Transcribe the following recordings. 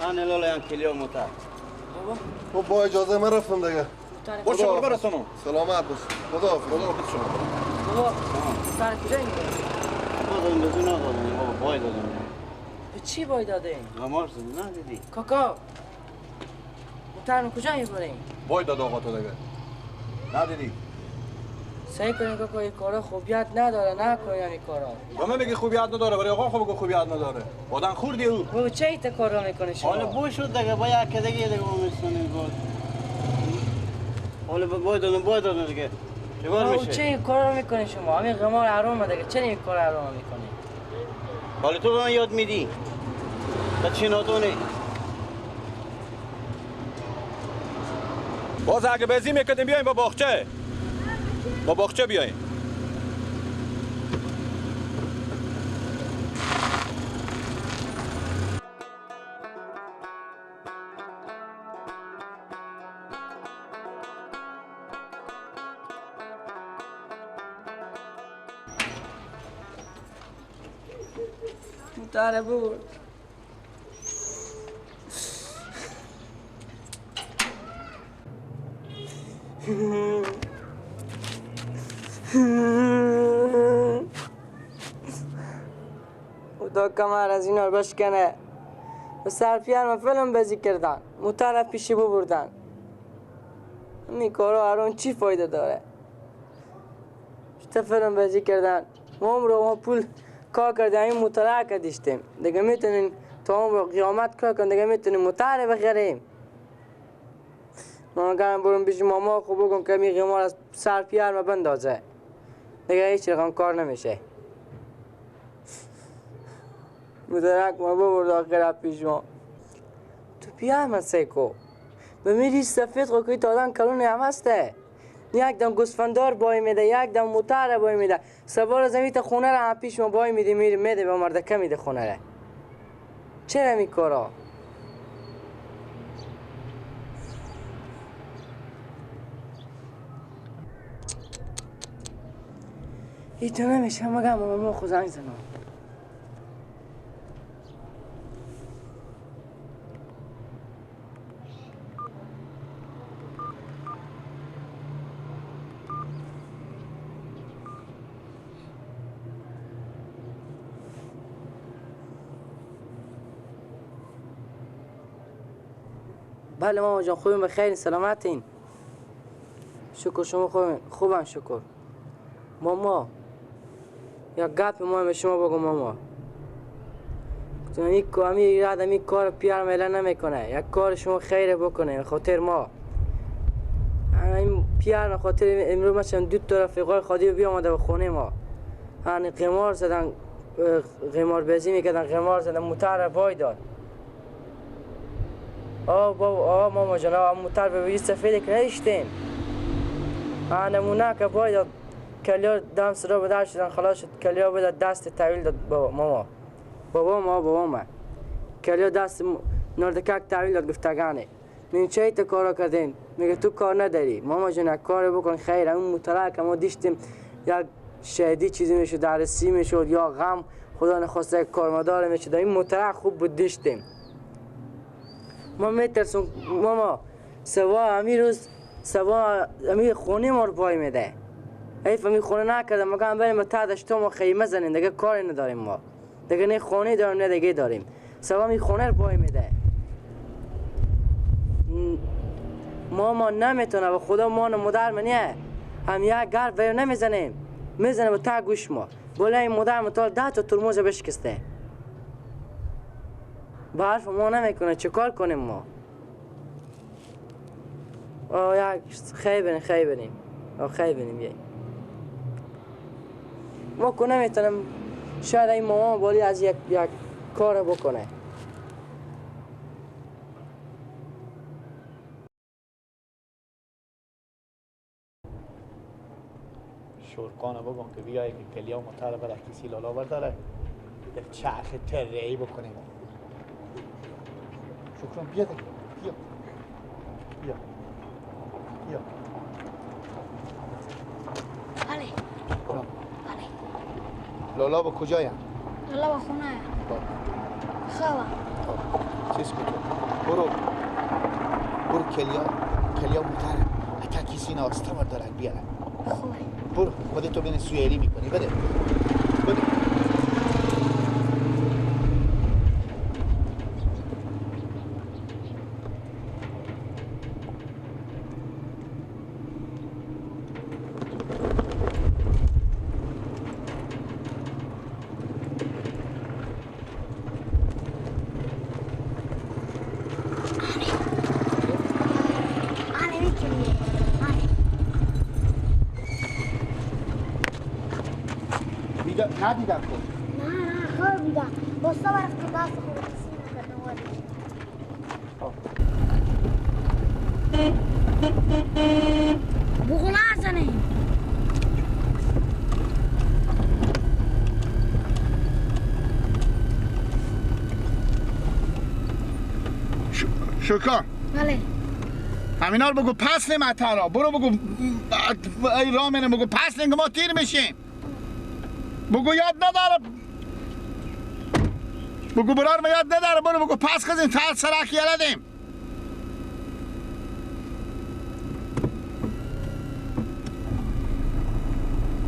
انا لالا یان کلیو موتر. بابا با اجازه من رفتم دیگه. باشه برو برسونم. سلامت باش. خدا حافظ. خدا حافظ شما. بابا موتر کجا می‌بری؟ دادم به زنا دادم بابا بای دادم. به چی بای دادین؟ قمار زدی ندیدی؟ کاکا موتر کجا می‌برین؟ بای داد آقا تو دیگه. ندیدی؟ سعی کنین کاکا این کارا خوبیت نداره، نکنین این کارا. با من میگی خوبیت نداره، برای آقا خوب بگو خوبیت نداره. آدم خوردی او. بابا چه ایت کارا میکنی شما؟ حالا بو شد دیگه با یک دیگه دیگه ما میسونیم بود. حالا بای دادم بای دادم دیگه. چیکار میشه؟ چه این کارا میکنی شما؟ همین قمار حرامه دیگه، چرا این کار حرام میکنی؟ حالا تو به من یاد میدی؟ بچه نادونه. باز اگه بزی میکردیم بیایم با باغچه. با باغچه بیاییم. موتر بود. خدا کمر از اینا رو بشکنه. به سرپیان و فیلم بازی کردن، موتر پیشی ببردن. این کارا هرون چی فایده داره؟ چطور فیلم بازی کردن؟ ما عمر ما پول کار کردیم، این موتر که داشتیم دیگه میتونیم تا عمر قیامت کار کنیم، دیگه میتونیم موتر بخریم. ما میگم برم پیش ماما خوب بگم که می قمار از سرپیان ما بندازه، دیگه هیچ رقم کار نمیشه. مدرک ما ببرد آخر پیش ما. تو بیا من سیکو به میری سفید خو که تا آدم کلون هم هسته. یک دم گوسفندار بای میده، یک دم موتر بای میده، سوار زمین تا خونه را هم پیش ما بای میده، میره میده به مردکه میده خونه را. چرا می کارا؟ ایتو نمیشه مگم ماما خو زنگ زنم. بله ماما جان خوبیم، بخیر سلامتین. شکر شما خوبین؟ خوبم شکر. ماما یا گپ ما به شما بگم ماما. امی آدمی کار پیار میله نمیکنه، یک کار شما خیر بکنه به خاطر ما. این پیار به خاطر امروز مثلا دو تا رفیقای خادی بیامده به خونه ما. هن قمار زدن، قمار بازی میکردن، قمار زدن، موتر بای داد. آه بابا آه ماما جان آه موتر به سفید که نداشتیم. نمونه که بای داد کلیا دم سرا به در شدن خلاص شد، کلیا به دست تحویل داد بابا ماما. بابا ما بابا ما کلیا دست نردکک تحویل داد گفتگانه. میگم چه تا کارا کردین؟ میگه تو کار نداری ماما جان، کار بکن خیر. اون موتر که ما داشتیم یک شهیدی چیزی میشد، درسی میشد یا غم خدا نخواسته کارمدار میشد، این موتر خوب بود داشتیم. ما میترسم ماما سوا امی روز سوا امی خونه ما رو پای میده. حیف امی خونه نکردم مگم بریم به ته تو ما خیمه زنیم دیگه، کاری نداریم ما دیگه، نه خونه داریم نه دیگه داریم. سوا امی خونه رو پای میده. ماما نمیتونه به خدا ما مادر منیه هم یک گرد ویو نمیزنیم، میزنه به ته گوش ما. بالا این مادر متال 10 تا ترمز بشکسته. به حرف ما نمیکنه، چه کار کنیم ما؟ آه یک خیلی بریم خیلی بریم آه خیلی بریم یه ما که نمیتونم. شاید این مامان بالی از یک کار بکنه. شورکانه بگم که بیای که کلیا مطر برای کسی لالا برداره یک چرخ تره‌ای بکنیم. شکران بیا دیگه، بیا بیا بیا. بله بله. لالا با کجایم؟ لالا با خونه. خواه. چی چیز کن برو برو کلیا موتره اتا کسی ناسته بردارن بیارن. خوبه برو خودتو بین سویلی میکنی. بده بده. ندیدم خود. نه نه خود دیدم. بسته برفت که دست خود کسی نکرده وارد. بغل نزنه. شکر. بله. همینا رو بگو پس نمترا. برو بگو ای رامنه بگو پس نیم که ما تیر میشیم. بگو یاد نداره. بگو برار ما یاد نداره. برو بگو پس خزیم تا سرک یلدیم.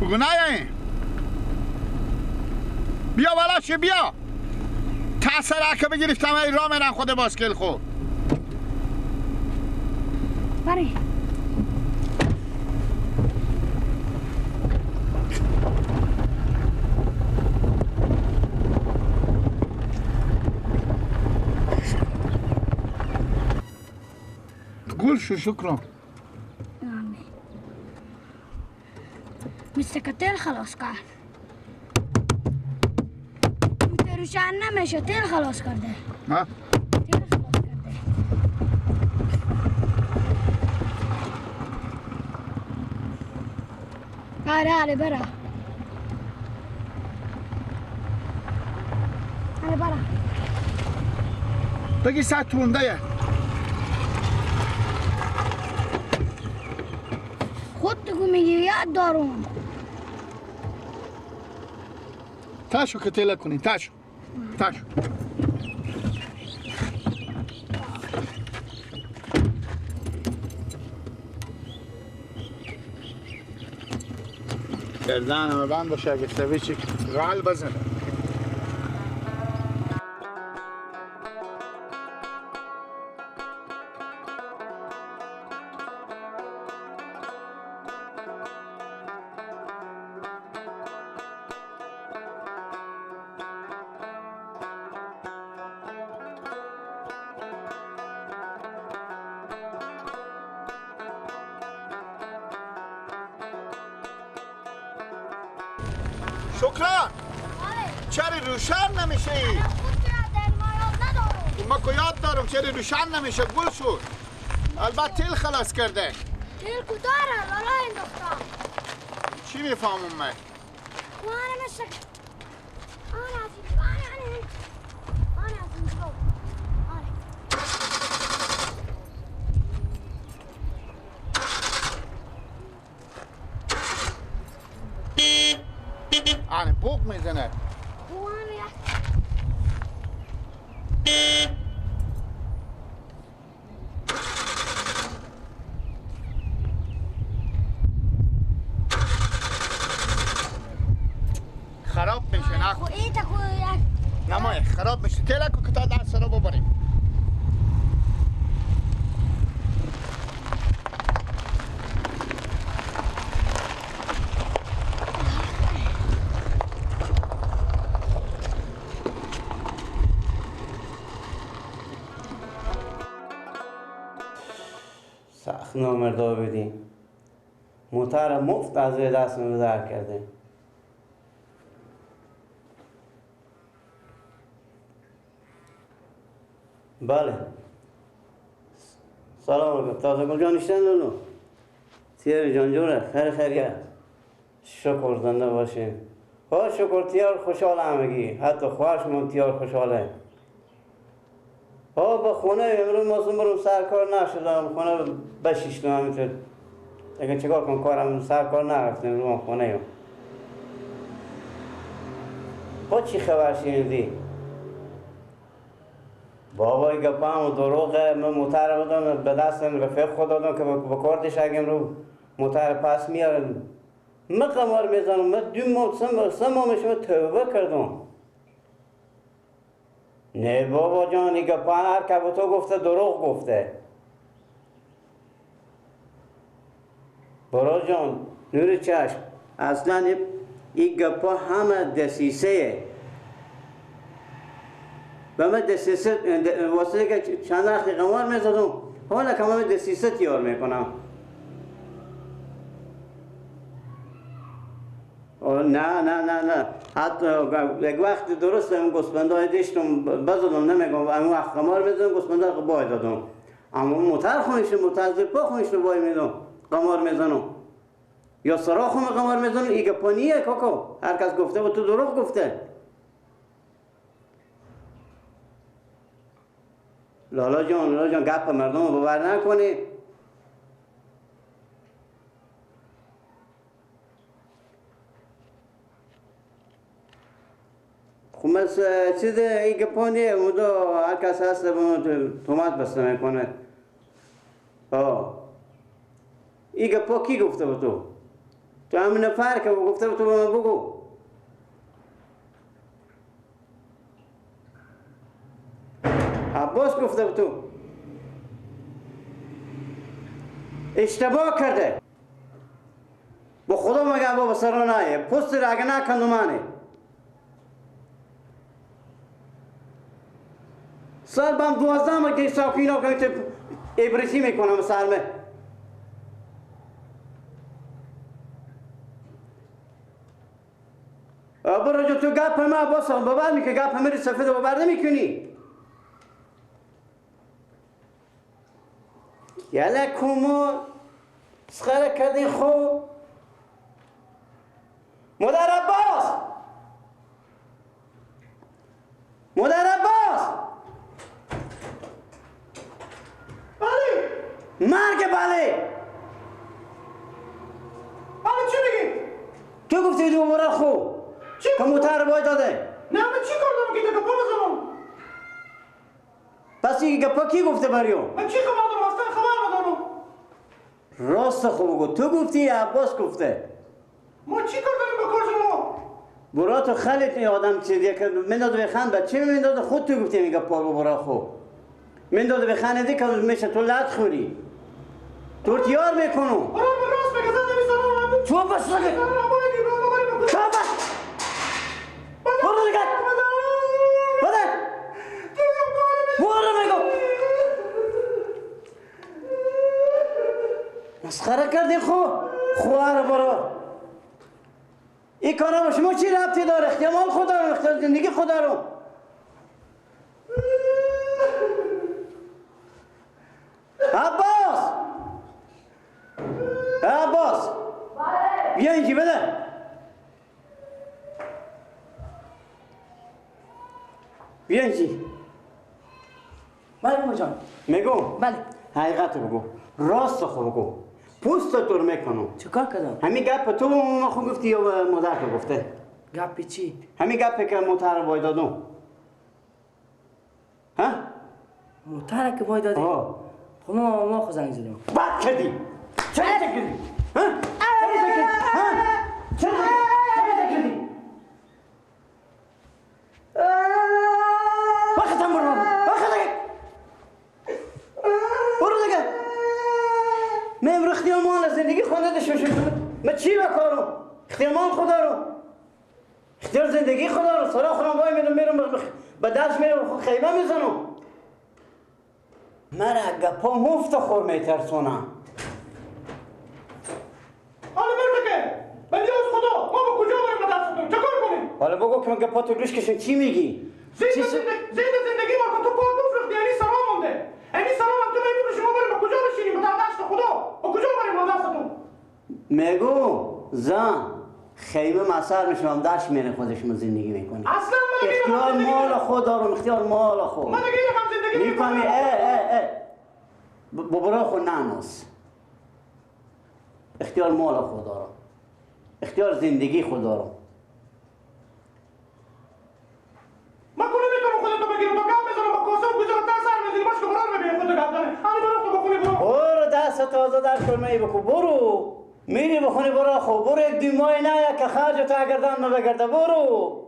بگو نیاییم. بیا بالا چه بیا. تا سرک بگیرفتم ای رامنم خود باسکل خود. بله. گل شو شکرا. مستکتل خلاص کرد. روشن نمیشه تیل خلاص کرده. ها؟ تیل خلاص کرده. آره آره برا. آره برا. بگی ساعت تونده. خود تو میگی یاد دارم. تاشو که تیله کنی تاشو تاشو. گردنم بند باشه اگه سویچی غل بزنه. شکران چرا روشن نمیشه ای؟ ما که یاد دارم چرا روشن نمیشه. گل شد البته تیل خلاص کرده. تیل کداره لالا انداختم. چی میفهمم من؟ آنه بوق میزنه. خراب میشه. نه نمایه خراب میشه. تیلکو که تا دست رو ببریم. سخت نامردا بدیم. موتر مفت از روی دست من در کرده. بله سلام علیکم. تازه گل جان نیشتن لولو تیر جان جوره خیر خیریت شکر زنده باشین. ها شکر تیار خوشحال همگی، حتی خواهشمون تیار خوشحاله. ها با خونه امروز مازون برم سر کار نشدم، خونه بشیشتم همینطور. اگه چیکار کنم کارم سر کار نرفتم، امروز خونه ایم. با چی خبر شنیدی؟ بابای گپام و دروغه. من موتر بدم به دستم رفیق خود دادم که با کارتش اگم رو موتر پس میارم. من قمار میزنم. من 2 ماه 3 ماه میشه من توبه کردم. نه بابا جان این گپا هر که به تو گفته دروغ گفته. برا جان نور چشم اصلا این گپا همه دسیسه. و من دسیسه واسه که چند وقتی قمار میزدم حالا که من دسیسه تیار میکنم. نه نه نه نه حتی یک وقت درست اون گوسفندای داشتم بزدم نمیگم اون وقت قمار میزدم گوسفندا رو بای دادم. اما موتر خونش موتر زیر پا خونش رو بای میدم قمار میزنم یا سراخ خون قمار میزنم. این گپا نیه کاکا. هر کس گفته و تو دروغ گفته. لالا جان لالا جان گپ مردم رو باور نکنی. خب مثل چیز این گپا نیه. اونجا هر کس هست تومت بسته میکنه. آه این گپا کی گفته به تو؟ تو همین نفر که گفته به تو به من بگو. عباس گفته به تو. اشتباه کرده. با خدا مگه بابا سرا نایه پست را اگه نکندو منه. سال بام 12 ماه که ساکینا که ابریسی میکنم سرمه. برو جو تو گپ ما عباس باور میکنی گپ میری سفید باور نمیکنی. یالا کومو سخره کردی خو مادر عباس مادر عباس. بله مرگ بله. بله چی میگی؟ تو گفتی دوباره خو که موتر باید داده. نه من چی کار دارم که گپا بزنم؟ پس این گپا کی گفته بریو؟ من چی خبر دارم؟ اصلا خبر ندارم. راست خوب بگو. تو گفتی یا عباس گفته؟ ما چی کار داریم با کار شما؟ برا تو خیلی آدم چیزیه که من داد به خند بچه من داد خود تو گفتی میگه پا برا خو من داد به خند که میشه تو لط خوری تو تیار میکنم. برا من راست میگه زنده میسرم. تو بس دیگه تو بس برو دیگه بده برو میگم. مسخره کردی خو خوار برو. این کارا با شما چی ربطی داره؟ اختیار مال خود دارم، اختیار زندگی خود دارم. عباس عباس بیا اینجا بده. بیا اینجا. بله بابا جان. میگم بله حقیقت بگو، راست خو بگو. پوست تو رو میکنم. چیکار کردم؟ همین گپ تو ما خود گفتی یا مادر تو گفته؟ گپ چی؟ همین گپ که موتر وای دادم. ها؟ موتر که وای دادی؟ خب ما خود زنگ زدیم. بد کردی. چرا کردی؟ ها؟ چرا کردی؟ ها؟ چرا کردی؟ وقتم برو. وقت دیگه. برو دیگه. من امروز اختیار مال زندگی خونده داشته. من چی بکارم؟ اختیار مال خدا رو. اختیار زندگی خدا رو. سرا خودم وای میدم میرم به دست میرم خیمه میزنم. مرا گپا مفت خور میترسونم. حالا مرتکه ولی از خدا ما به کجا بریم به دستتون؟ چه کار کنیم؟ حالا بگو که من گپا تو گوش کشم چی میگی؟ زید زندگی ما که تو پاک بفروختی یعنی سرا مونده. یعنی سرا هم تو نمی‌بری شما بریم به کجا بشینیم؟ به دست خدا به کجا بریم به دستتون؟ میگو زن خیمه مسر میشم دست میره خودش من زندگی میکنه. اصلا من اختیار مال خود دارم، اختیار مال خود. من دیگه هم زندگی میکنم. اه اه بابا خود نناس. اختیار مال خود دارم، اختیار زندگی خود دارم. من کنه میتونم خودتو بگیرم تا گم بزنم با کاسه و گوزه. 12 در کلمه بکو برو میری بخونی برو خو برو یک دیمای نه که خرج تا گردن بگرده برو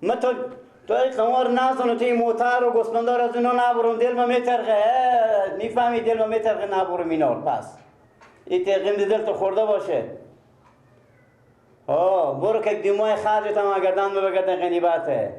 ما تو ای قمار نزن و تو این موتر و گسمندار از اینا نبرم دل ما میترخه نیفهمی دل ما میترخه نبرم اینا پس این تقیم دل تو خورده باشه ها برو که دیمای خرج تا گردن بگرده غنیبته.